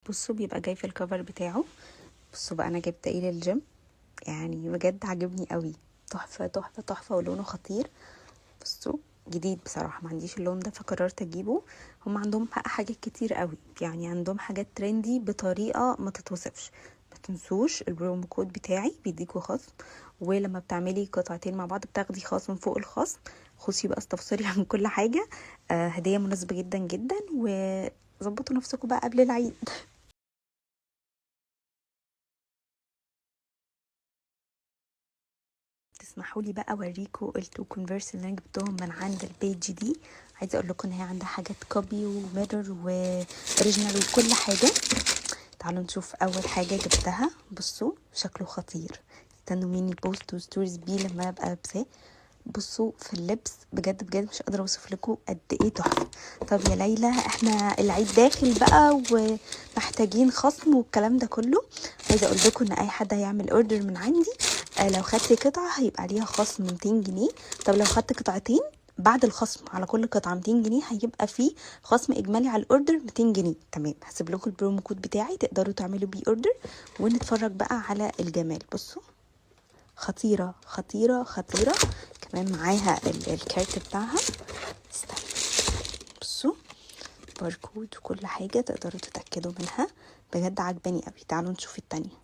بصوا بيبقى جاي في ال cover بتاعه. بصوا بقى انا جبت ايه للجيم، يعني بجد عجبني قوي، تحفة تحفة تحفة، ولونه خطير. بصوا جديد بصراحة، ما عنديش اللون ده فقررت اجيبه. هم عندهم حاجات كتير قوي، يعني عندهم حاجات trendy بطريقة ما تتوصفش. ما تنسوش ال promo code بتاعي بيديكوا خصم، ولما بتعملي قطعتين مع بعض بتاخدي خصم فوق الخصم. خشي بقى استفسري عن كل حاجة. هدية مناسبة جدا جدا، وظبطوا نفسكم بقى قبل العيد. تسمحوا لي بقى اوريكم ال two Converse اللي انا جبتهم من عند ال page دي. عايزه اقول لكم ان هي عندها حاجات copy و mirror و original وكل حاجة. تعالوا نشوف اول حاجة جبتها. بصوا شكله خطير، استنوا مني post و stories بيه لما ابقى لابساه. بصوا في اللبس بجد بجد مش قادرة اوصف لكم قد ايه تحفة. طب يا ليلى احنا العيد داخل بقى ومحتاجين خصم والكلام ده كله، عايزه اقول لكم ان اي حد هيعمل order من عندي، لو خدت قطعه هيبقى عليها خصم 200 جنيه. طب لو خدت قطعتين بعد الخصم على كل قطعه 200 جنيه هيبقى في خصم اجمالي على ال order 200 جنيه. تمام، هسيب لكم ال promo code بتاعي تقدروا تعملوا بيه order، ونتفرج بقى على الجمال. بصوا خطيرة خطيرة خطيرة. كمان معاها الكارت بتاعها، استنى بصوا باركود وكل حاجة تقدروا تتاكدوا منها. بجد عجباني قوي. تعالوا نشوف التانية.